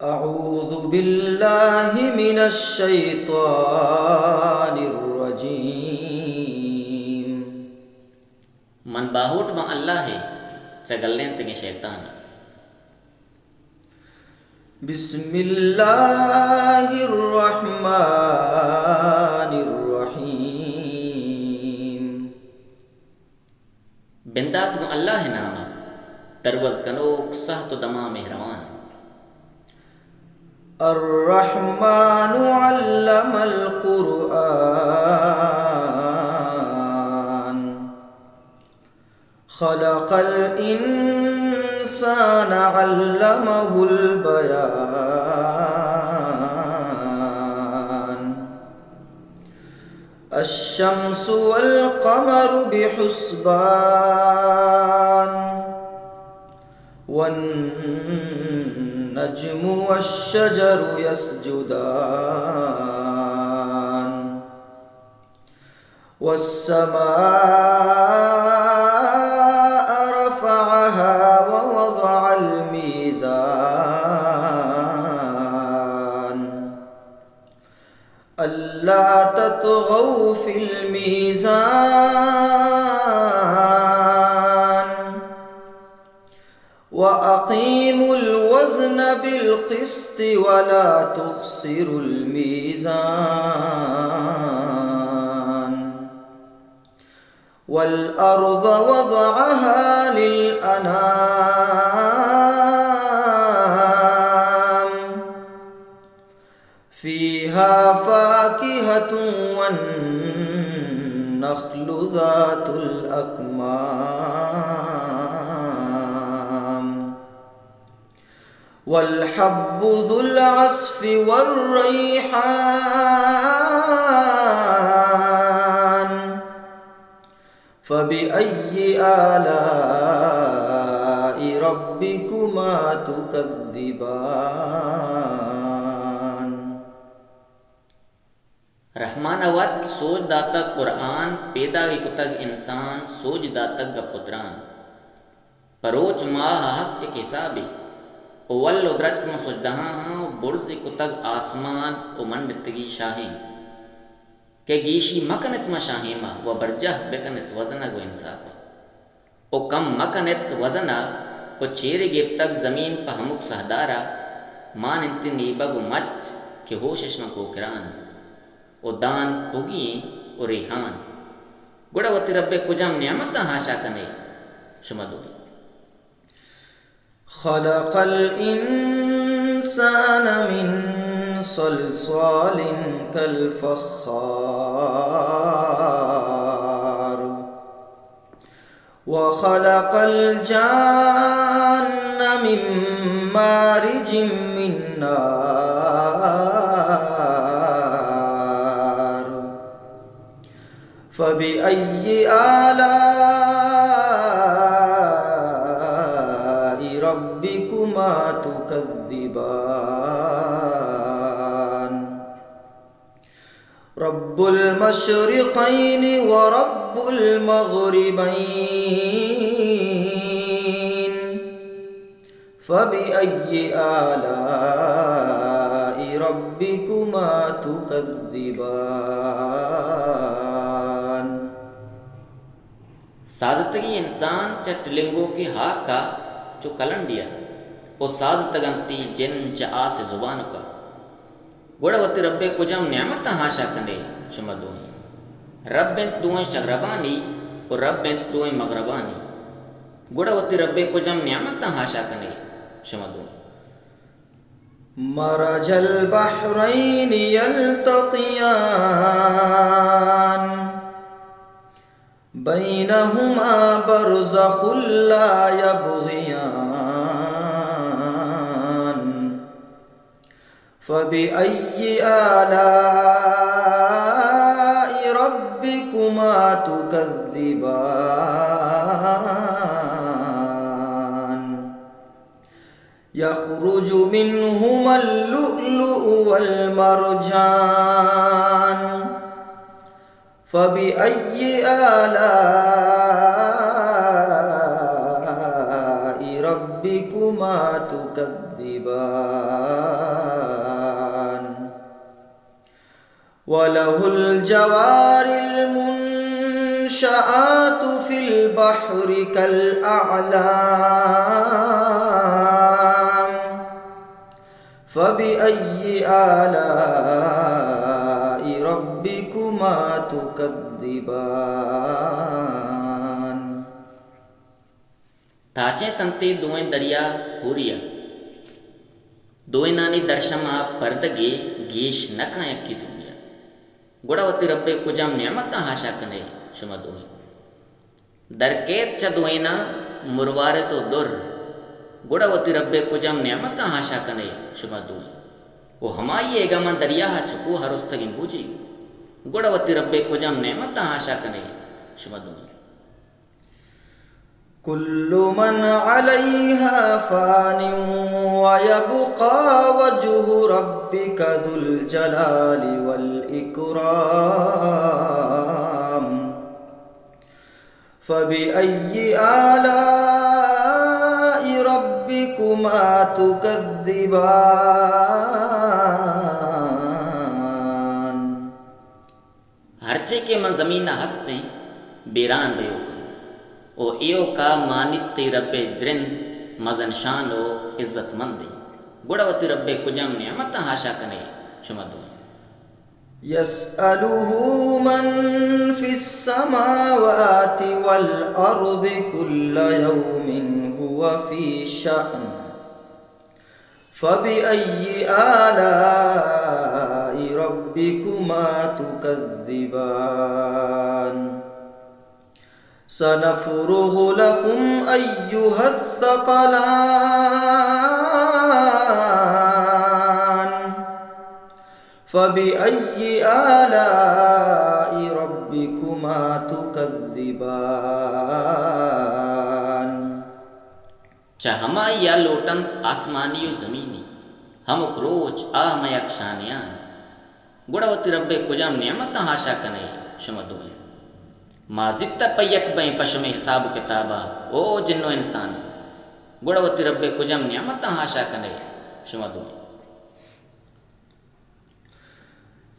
أعوذ بالله من الشيطان الرجيم. من باہوٹ باں اللہ ءَ چہ گلینتگیں شیطان ءَ۔ بسم الله الرحمن الرحيم. بندات گوں اللہ ءِ نام ءَ، دروز کنوک، سہت ءُ دمان، مہروان۔ الرحمن علم القرآن خلق الإنسان علمه البيان. الشمس والقمر بحسبان. والنجم والشجر يسجدان. والسماء رفعها ووضع الميزان. ألا تطغوا في الميزان. وأقيموا الوزن بالقسط ولا تخسروا الميزان. والأرض وضعها للأنام. فيها فاكهة والنخل ذات الأكمام. والحب ذو العصف والريحان. فبأي آلاء ربكما تكذبان. رحمان ءَ وت سوج داتگ قرآن، پیداگی کتگ انسان، سوج داتگ گپ ءُ تران۔ پہ روچ ماہ ءَ ہست یک حسابے، اول ءُ درچک ماں سجدہاں ہاں، برزی کتگ آسمان ءُ منڈتگی شاہیں۔ کہ گیشی مکنت ماں شاہیں ما، و برجاہ بکنت وزن ءَ گوں انصاف ءَ۔ و کم مکنت وزن ءَ، و چیرے گپتگ زمین پہ ہمک سہدار ءَ، مان انت نیبگ و مچ کہ ہوش اش ماں کوکران ءَ، و دان پگی ایں و ریحان۔ گڑا وتی رب ءِ کجام نعمتاں حاشا کنے شما دوئیں؟ خلق الإنسان من صلصال كالفخار. وخلق الجان من مارج من نار. فبأي آلاء ربكما تكذبان. رب المشرقين ورب المغربين. فبأي آلاء ربكما تكذبان. سازتگی انسان چہ ٹلنگوکیں ہاک ءَ چو کلنڈی ءَ، و سازتگ انتی جن چہ آس ءِ زبانک ءَ۔ گڑا وتی رب ءِ کجام نعمتاں حاشا کنے شما دوئیں؟ رب انت دوئیں شگربانی و رب انت دوئیں مغربانی۔ گڑا وتی رب ءِ کجام نعمتاں حاشا کنے شما دوئیں؟ مرج البحرين يلتقيان. بينهما برزخ لا يبغيان. فبأي آلاء ربكما تكذبان. يخرج منهما اللؤلؤ والمرجان. فبأي آلاء ربكما ربكما تكذبان. وله الجوار المنشآت في البحر كالأعلام. فبأي آلاء ربكما تكذبان. تاچیں تنتے دوئیں دریا ہوری ءَ، دوئینانی درشم ءَ پردگے گیش نہ کاں یکے دومی ءَ۔ گڑا وتی رب ءِ کجام نعمتاں حاشا کن ئے شما دوئیں؟ در کیت چہ دوئیناں مروارد ءُ در، گڑا وتی رب ءِ کجام نعمتاں حاشا کن ئے شما دوئیں؟ ءُ ہمائی ءِ گماں دریا ءَ چکو ءَ رستگیں بوجیگ، گڑا وتی رب ءِ کجام نعمتاں حاشا کن ئے شما دوئیں؟ كل من عليها فان ويبقى وجه ربك ذو الجلال والإكرام. فبأي آلاء ربكما تكذبان. ہرچے کہ ماں زمین ءَ ہست ایں، بیران بہ ایوک اَنت۔ ءُ ایوک ءَ مانیت تئی رب ءِ جرند مزن شان ءُ عزت مند ایں۔ گڑا وتی رب ءِ کجام نعمتاں حاشا کن ئے شما دوئیں؟ يسأله من في السماوات والأرض كل يوم هو في شأن. فبأي آلاء ربكما تكذبان. سنفرغ لكم أيها الثقلان. فبأي آلاء ربكما تكذبان. چہ ہمائی ءَ لوٹ اَنت آسمانی ءُ زمینی، ہمک روچ آ مئے اکشانیاں اَنت۔ گڑا وتی رب ءِ کجام نعمتاں حاشا کن ئے شما دوئیں؟ ما زیت ءَ پہ یک بئیں پہ شمئے حساب ءُ کتاب ءَ، او جن ءُ انساناں۔ گڑا وتی رب ءِ کجام نعمتاں حاشا کن ئے شما دوئیں؟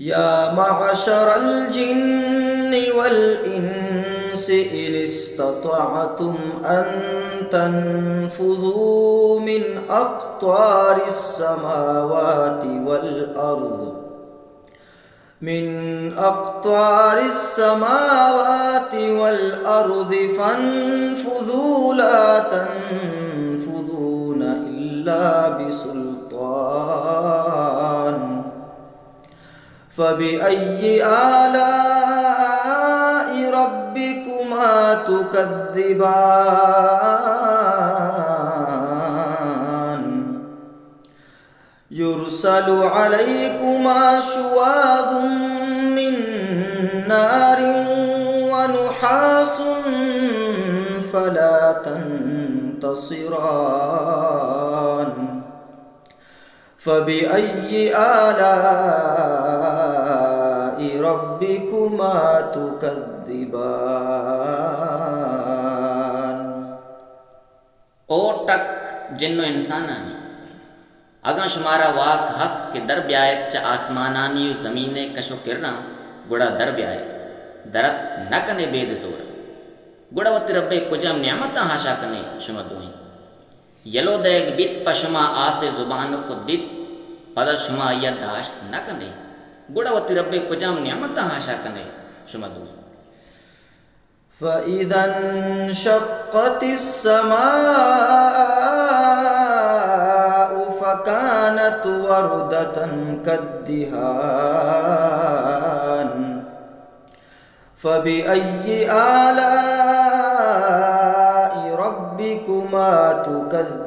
يا معشر الجن والإنس إن استطعتم أن تنفذوا من أقطار السماوات والأرض، من أقطار السماوات والأرض فانفذوا لا تنفذون إلا بسلطان. فبأي آلاء ربكما تكذبان. يرسل عليكما شواظ من نار ونحاس فلا تنتصران. فبأي آلاء ربكما تكذبان. او ٹک جن ءُ انسانانی! اگاں شمارا واک ہست کہ در بیایت چہ آسمانانی ءُ زمین ءِ کش ءُ کراں، گڑا در بیائے، در ات نہ کن ئے بید زور ءَ۔ گڑا وتی رب ءِ کجام نعمتاں حاشا کن ئے شما دوئیں؟ یلو دئیگ بیت پہ شما آس ءِ زبانک ءُ دیت، پدا شما آئی ءَ داشت نہ کن ئے۔ گڑا وتی رب ءِ کجام نعمتاں حاشا کن ئے شما دوئیں؟ فإذا انشقت السماء فكانت وردة كالدهان. فبأي آلاء ربكما تكذبان.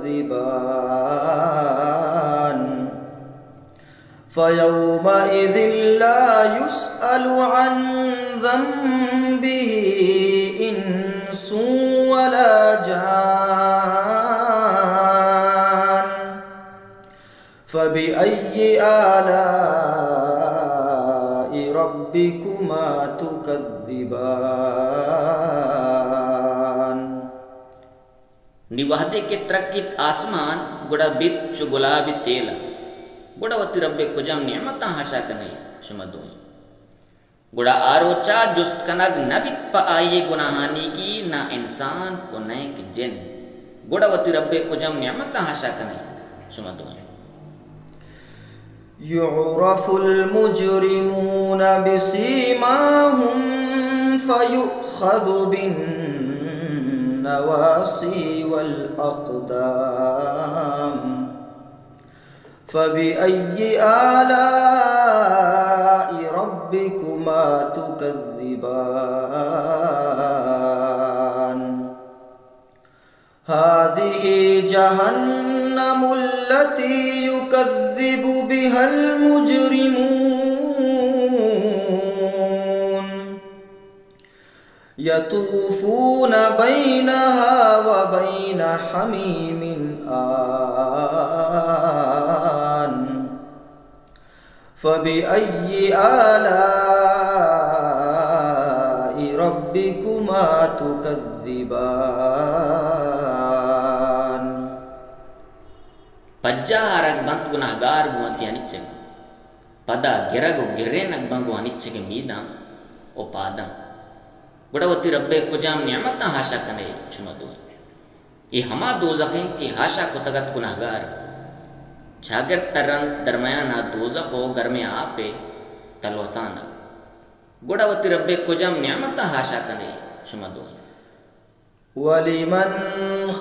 فيومئذ لا يسأل عن ذنبه إنس ولا جان. فبأي آلاء ربكما تكذبان. نی وہدے کہ ترکیت آسمان، گڑا بیت چو گلابی تیلا۔ گڑا وتی رب ءِ کجام نعمتاں حاشا کنئے شما دوئیں؟ گڑا آ روچا جست کنگ نہ بیت پہ آئی ءِ گناہانیگی، نہ انسان و نئیکہ جن۔ گڑا وتی رب ءِ کجام نعمتاں حاشا کنئے شما دوئیں؟ يعرف المجرمون بسيماهم فيؤخذ بالنواصي والأقدام. فبأي آلاء ربكما تكذبان؟ هذه جهنم التي يكذب بها المجرمون. يطوفون بينها وبين حميم آن. فبأي آلاء ربكما تكذبان؟ پجاہ آرگ بنت گناہگار گوں وتی انچگاں، پدا گرگ و گرینگ بنت گوں انچگیں میداں و پاداں۔ گڑا وتی رب ءِ کجام نعمتاں حاشا کنئے شما دوئیں؟ اے ہما دوزخ انت کہ حاشا کتگ ات گناہگار۔ چاگرد ترنت درمیان ءَ دوزخ و گرمیں آپ ءِ تلوسان ءَ۔ گڑا وتی رب ءِ کجام نعمتاں حاشا کنئے شما دوئیں؟ ولمن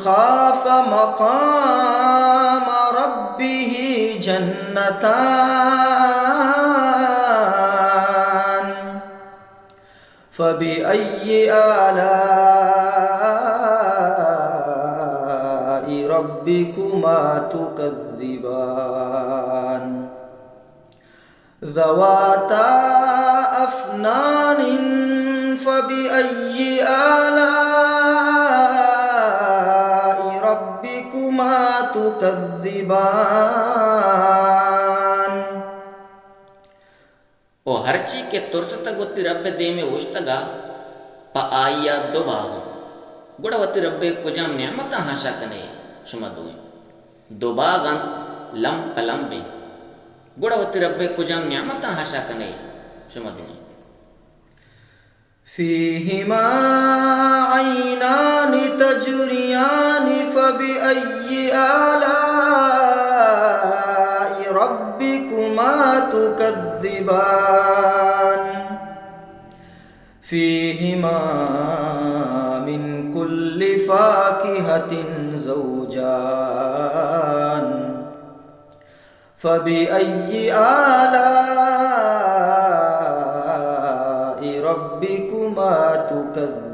خاف مقام ربه جنتان. فبأي آلاء ربكما تكذبان؟ ذواتا أفنان. فبأي آلاء ربكما تكذبان؟ و ہرچی کہ ترستگ وتی رب ءِ دیم ءَ اوشتگ ءَ، پہ آئی ءَ دو باغ انت۔ گڑا وتی رب ءِ کجام نعمتاں حاشا کنئے شما دوئیں؟ دو باغ انت، لمب پہ لمبیں۔ گڑا وتی رب ءِ کجام نعمتاں حاشا کنئے شما دوئیں؟ فيهما عينان تجريان. فبأي آلاء ربكما تكذبان؟ فيهما من كل فاكهة زوجان. فبأي آلاء ربكما تكذبان؟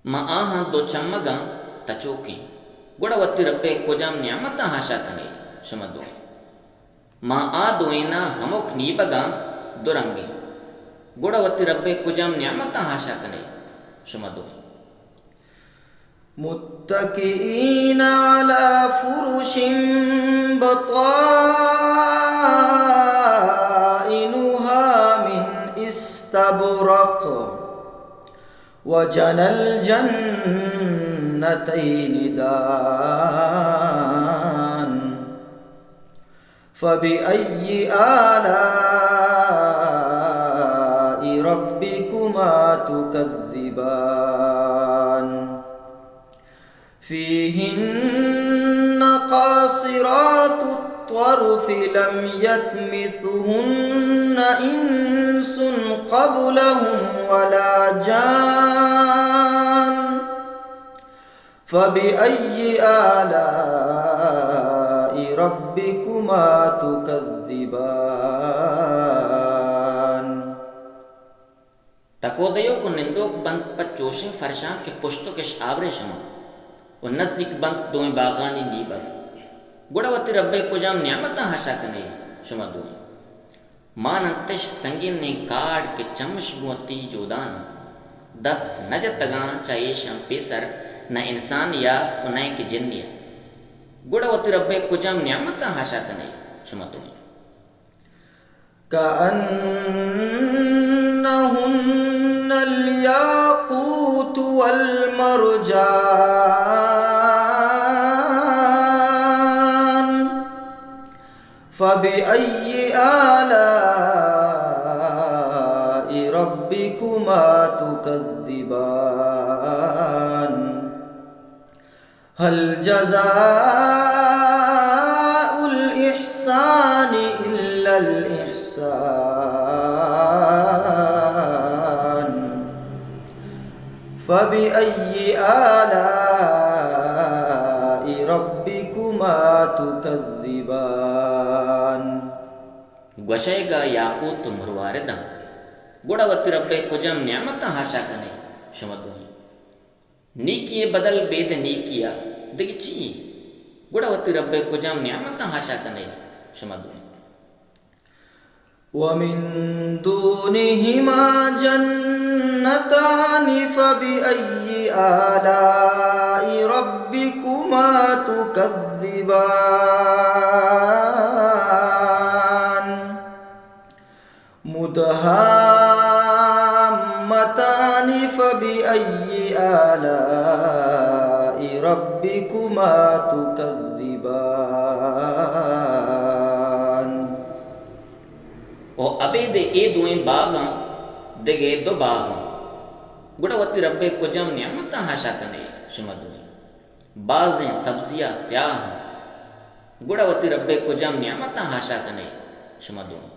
ما آہاں دو چمگاں تچوکیں، گڑا وتی رب ءِ کجام نعمتاں حاشا کنئے شما دوئیں؟ ما آ دوئیناں ہمک نیبگاں دو رنگیں، گڑا وتی رب ءِ کجام نعمتاں حاشا کنئے شما دوئیں؟ متكئين على فرش بطائنها من استبرق. وجنى الجنتين دان. فبأي آلاء ربكما تكذبان؟ فيهن قاصرات الطرف لم يطمثهن إنس قبلهم ولا جان. فبأي آلاء ربكما تكذبان؟ تکو دیوک و نندوک بنت پہ چوشیں فرشاں کہ پشت و کش آوریں شما و نزیک بنت دوئیں باغانی نیبگ۔ گڑا وتی رب ءِ کجام نعمتاں حاشا کنئے شما دوئیں؟ مان انتش سنگینیں کاڑ کہ چمش گوں وتی جودان انت، دست نہ جتگاں چہ ایشاں پیسر نہ انسانیا و نئیکہ جنیا۔ گڑا وتی رب ءِ کجام نعمتاں حاشا کنئے شما دوئیں؟ كأنهن الياقوت والمرجان. فبأي آلاء ربكما تكذبان؟ هل جزاء الإحسان إلا الإحسان؟ فبأي آلاء ربكما تكذبان؟ گوشئیگ ءَ یاقوت ءُ مروارداں، گڑا وتی رب ءِ کجام نعمتاں حاشا کنئے شما دوئیں؟ نیکی ءِ بدل بید نیکی ءَ دگہ چی ایں؟ گڑا وتی رب ءِ کجام نعمتاں حاشا کنئے شما دوئیں؟ ومن دونهما جنتان فبأي آلاء ربكما تكذبان؟ مدهامتان فبأي آلاء ربكما تكذبان؟ ءُ ابید اے دوئیں باغاں دگہ دو باغاں، گڑا وتی رب ءِ کجام نعمتاں حاشا کنئے شما دوئیں؟ بازیں سبزی ءَ سیاہ اَں، گڑا وتی رب ءِ کجام نعمتاں حاشا کنئے شما دوئیں؟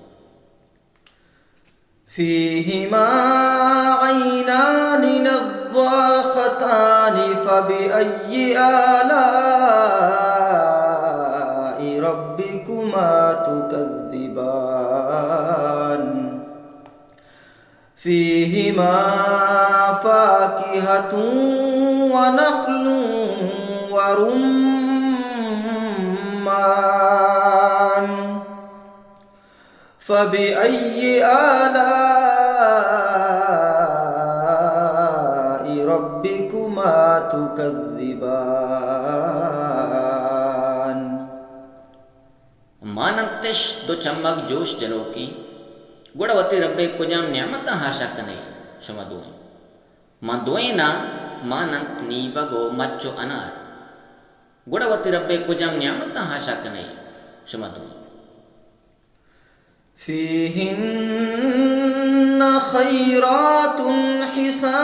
فيهما عينان نضاختان فبأي آلاء ربكما تكذبان؟ فيهما فاكهة ونخل ورمان. فبأي آلاء ربكما تكذبان؟ مان اَنت اِش دو چمگ جوش جلوکیں، گڑا وتی رب ءِ کجام نعمتاں حاشا کنئے شما دوئیں؟ ما دوئیناں مان اَنت نیبگ ءُ مچ ءُ انار، گڑا وتی رب ءِ کجام نعمتاں حاشا کنئے شما دوئیں؟ فيهن خيرات حسان.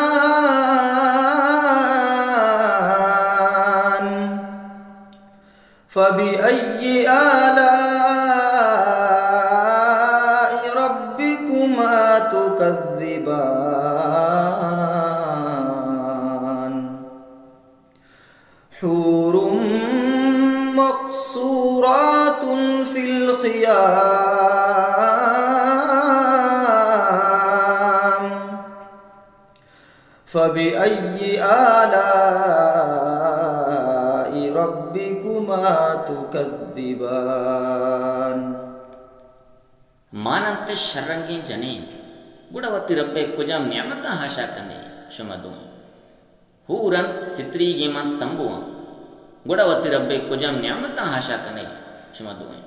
فبأي آلاء ربكما تكذبان؟ حور مقصورات في الخيام. فبأي آلاء ربكما تكذبان؟ مان اَنت اِش شررنگیں جنین، گڑا وتی رب ءِ کجام نعمتاں حاشا کنئے شما دوئیں؟ حور اَنت، ستریگیں مان تمبواں، گڑا وتی رب ءِ کجام نعمتاں حاشا کنئے شما دوئیں؟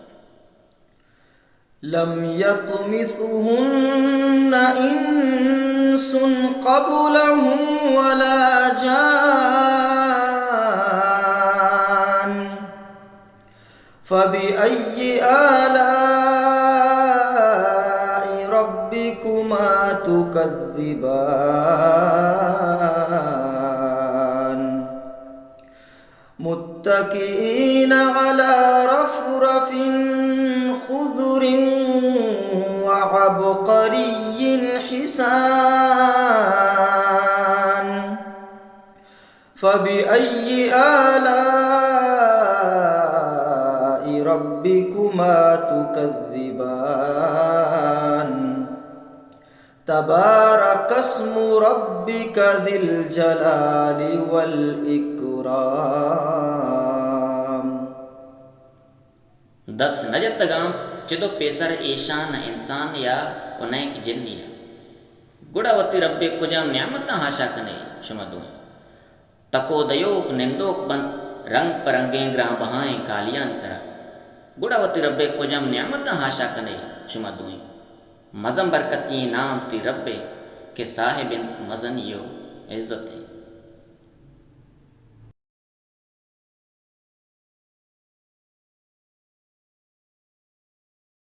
لم يطمثهن إنس قبلهم ولا جان. فبأي آلاء ربكما تكذبان؟ متكئين على رفرف خضر وعبقري حسان. فبأي آلاء ربكما تكذبان؟ تبارك اسم ربك ذي الجلال والإكرام. دست نہ جتگاں چد ءُ پیسر ایشاں، نہ انسان یا ءُ نئیکہ جنی ءَ۔ گڑا وتی رب ءِ کجام نعمتاں حاشا کنئے شما دوئیں؟ تک ءُ دئیوک نندوک بنت رنگ پہ رنگیں گران بہائیں کالیانی سرا۔ گڑا وتی رب ءِ کجام نعمتاں حاشا کنئے شما دوئیں؟ مزن برکتی ئیں نام تئی رب ءِ کہ صاحب اِنت مزنی ءُ عزت ءِ۔